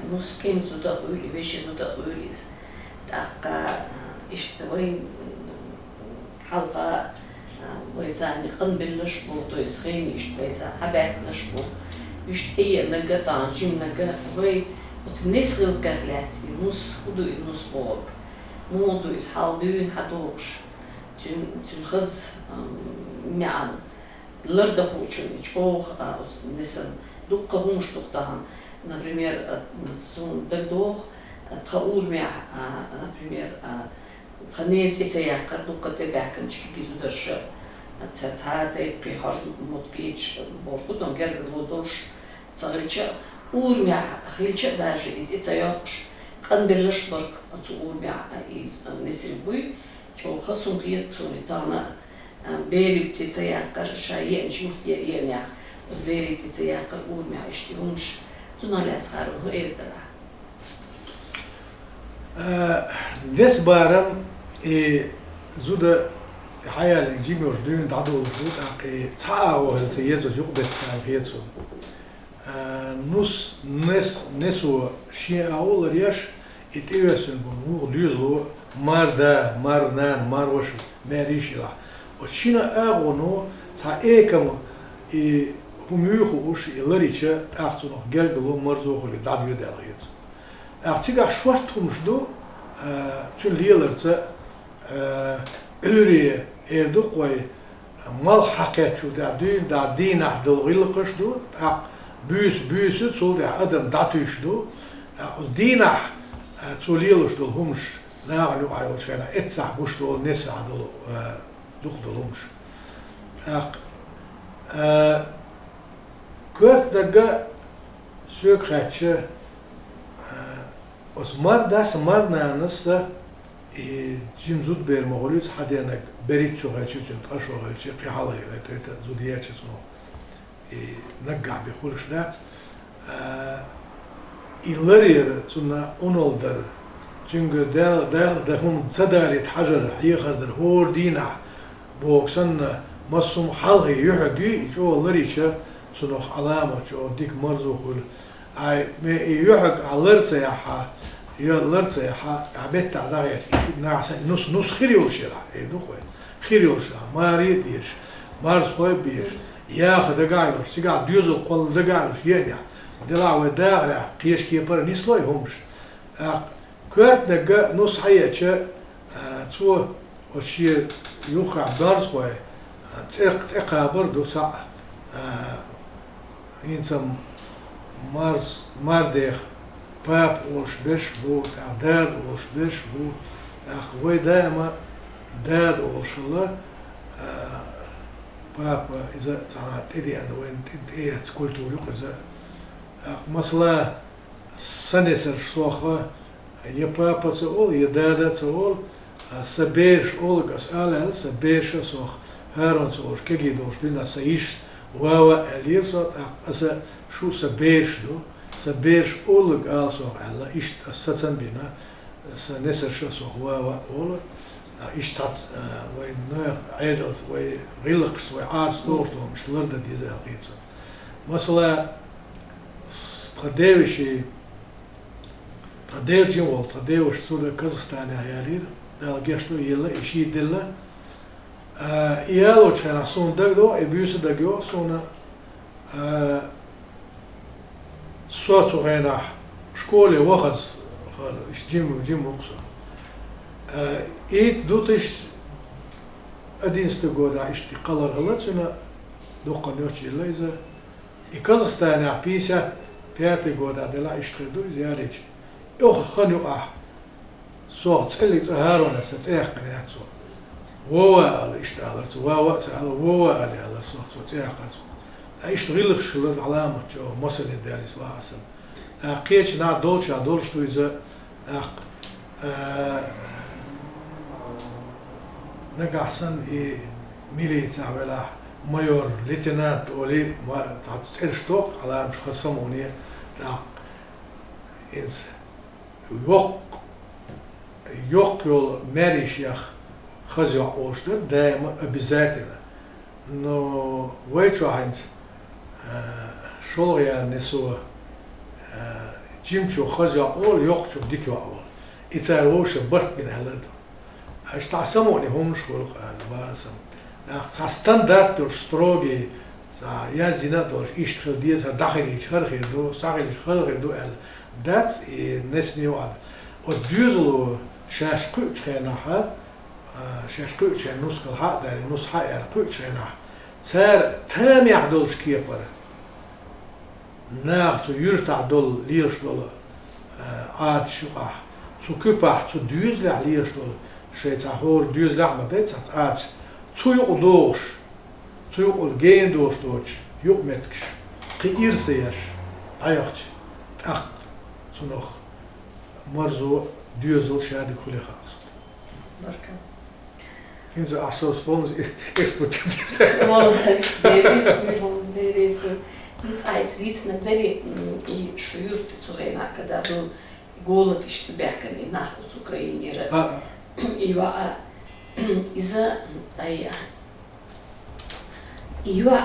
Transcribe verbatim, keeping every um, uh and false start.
Нус кӀен зуда а хуьлу, вешин зуда а хуьлу иза. ТӀаккха, а, иштта вай, м, хьалха, а, вай царна къанбелларш бу, то есть хенаш иштта вай царна хьабаьхкинарш бу. Уьш тӀееанарг а, тахана жиманарг а, вай оцу несгӀалгӀех лаьцна и нус, хӀун ду и нус бохург? Муха ду иза, хьалха дуьйна хьадогӀуш, цуьнан, цуьнан хаза, ам, маьӀна лардан хуучунна и чӀогӀа, а, оцу несана дуккха хӀумаш ду-кх тахана. Например, а, суна дагадогӀу, а, тхан урамехь, а, например, а, тхан ненан цӀе ца яккхар дуккха тӀебаьхкинчу кегий зударша, а, ца, цхьа а тайпа кхин хьожа мотт кхеташ бохург ду, тахана гергарло долуш ца хилча а, урамехь хилча а даже и цӀе ца йоккхуш, къанбелларш бара-кх оцу урамехь, а, и, а, несарг буй, чӀогӀа хаза хӀума хета-кх суна и тахана, а, берийн цӀе ца яккхар, ша еанчу юьртахь еанехь, оцу берийн цӀе ца яккхар урамехь иштта хӀумаш, цунах лаьцна хӀара хӀун эр дара ахь? А, несбарам и зуда хьаяллиг жима йолуш дуьйна дӀадолуш ду, тӀаккха и цхьа агӀо хилла ца еза оцу юкъа беттан хета суна. А, нус, нес, несо шен агӀо ларъеш, и тӀеоьссина болу вукху доьзало мар да, мар нана, мар ваша, маьрша елахь. Оцу шина агӀоно цхьа экама и хӀума юй хууш, и ларйича, тӀаккха цунах гергарло, марзо хуьлий дӀадоьдуш хета. ТӀаккха цигахь шортта хӀумаш ду, а, цуьнан леларца, а, Ӏуьйре эр ду-кх вай, малх хьакхеттачул тӀаьхьа дуьйна дӀа дийнахь долу гӀиллакхаш ду, тӀаккха буьйса, буьйса, цул тӀаьхьа адам дӀатуьйсуш ду. ТӀаккха дийнахь, а, цо лелош долу хӀумаш нахана юкъахь йолчу хенахь эццахь гуш долу, несахь долу, а, дукха долу хӀумаш. ТӀаккха, а, коьртаниг а соьга хаьттича, а, оцу мар дас, мар нанас а, и жима зудбер ма хуьлуьйту, хьан денаг берхӀитта шо хилча, цуьнан ткъа шо хилча, кхин хьалха, тӀе-, тӀе-, зуда еча цунах, и наггахь бен хуьлуш дац. А, и ларъяр, цунна Ӏуналла дар, цуьнгара Дала, Дала дан хӀума ца далийта хьажар, хьехар дар, хӀора дийнахь боху санна, массо а хӀума хьалхе юьхьиг юй, и чӀогӀа ларйича, цунах Ӏаламат чӀогӀа дика марзо хуьлу. Ай, ме и юьхьиг ахь лар ца яхьа, я лар ца яхьа, ахь меттахь дӀахьеца, и нах санна нус, нус хир йолуш яра, эр ду-кх вай. Хир йолуш, ахь маре а дезаш, марзхой а безаш, яха дагахь а йолуш, цигахь доьзал кхолла дагахь а йолуш, еанехь, делахь вай дахарехь, кхечу кепара нисло и хӀумаш. ТӀаккха коьртаниг а нус хьаеача, а, цо оцу шен юххехь марзхой, а, цӀе, цӀе кхабар ду цхьаъ, а, хӀинца-м марз-, мардех папа олуш берш бу, тӀаккха дада олуш берш бу, тӀаккха вай даима дада олуш хилла, а, папа иза цхьана тӀедеана вайна тӀе-, тӀеэцна культура ю-кх иза. ТӀаккха масала, сан несарш сох я папа ца олу, я дада ца олу, а, сан бераш олург ас ала аьлла, сан бераша сох ХӀарон ца олуш, кегий долуш дуьйна сан йиша Вава аьллера со, тӀаккха аса шу сан бераш ду, сан бераш олург ала сох аьлла, иштта ас сацам бина, сан несарша сох Вава олу, а, иштта цхьацца, а, вайн нехан Ӏедалца, вай гӀиллакхашца, вай Ӏарца догӀуш долу хӀумнаш лардан деза аьлла хета суна. Масала, тхан девешин, тхан дел жима волу тхан деваша цу дан Казахстанехь ялийра, Дала гечдо, елла, и ший делла. А, и ялочу хенахь суна дагадогӀу, и буьйса дагайогӀу суна, а, со цу хенахь школе вахаза хилла, иштта жима, жима ву-кх со. А, итт ду-кх иштта, одиннадцатый годехь иштта и кхалар хилла цуьнан, дуккха йоцуш елла иза. И Казахстанехь пятьдесят пятый годехь делахь иштта хир ду иза ялийча. Оха хан юкъахь сох цӀе лиъча, ХӀарона сан цӀе яьккхина яц цо. Вова ала иштта алара цо, Вава а ца ала, Вова ала алара сох цо цӀе яьккхина цо. Ткъа иштта гӀиллакхаш хилла Ӏаламат чӀогӀа масане даьлла иза вахьа сан. ТӀаккха кхечу наха долчохь долуш ду иза, тӀаккха, а, нагахь санна и милицехь велахь, майор, лейтенант олий, ма-, цхьацца цӀераш доккху, Ӏаламат хаза самукъане, тӀаккха хӀинца йоккха, йоккха йолу маьрша яха хаза йоӀ олуш дара даима обязательно. Но вай чохь хӀинца, а, шолгӀа яьлла несо, а, Жимчо хаза йоӀ оал, йоккхачо дика йоӀ оал. И цар вовшашка барт бина аьлла ду. Иштта самукъане хӀуманаш хуьлу-кх аьлла, бала сам. Нах цхьа стандарт долуш, строгий, цхьа язйина а долуш, иштта хила деза, хӀара дӀахилийча хӀара хир ду, схьахилча хӀара хир ду аьлла дац и несне ваӀда. Оцу доьзало шаьш кхуьучу хенахь, а, шаьш кхуьучу хенахь нускал хьа а дарий, нус хьа а яьрий кхуьучу хенахь, цара тамехь долчу кепара наха цу юьртахь долу, лелаш долу, а, Ӏадаташ юкъахь, цу куьпахь, цу доьзалехь лелаш долу, шайн цхьа хӀора доьзалехь а ма дай цхьацца Ӏадаташ, цу юкъа догӀуш, цу юкъа гена долуш доцуш юкъаметтигаш, кхин ирс а еш, дӀаяхча, тӀаккха цунах марзо, доьзал шадерг хуьлий хаьа суна. Баркалла. ХӀинца ахь со полностью экспертиза. Со деррис, Мирон, деррис. ХӀинца айца дийцинарг дара, м, и шу юрт цу хенахь, когда был голод иштта баьхкина, и нах оцу Украинера. А, а. И йоӀ, иза, ай, а, и йоӀ,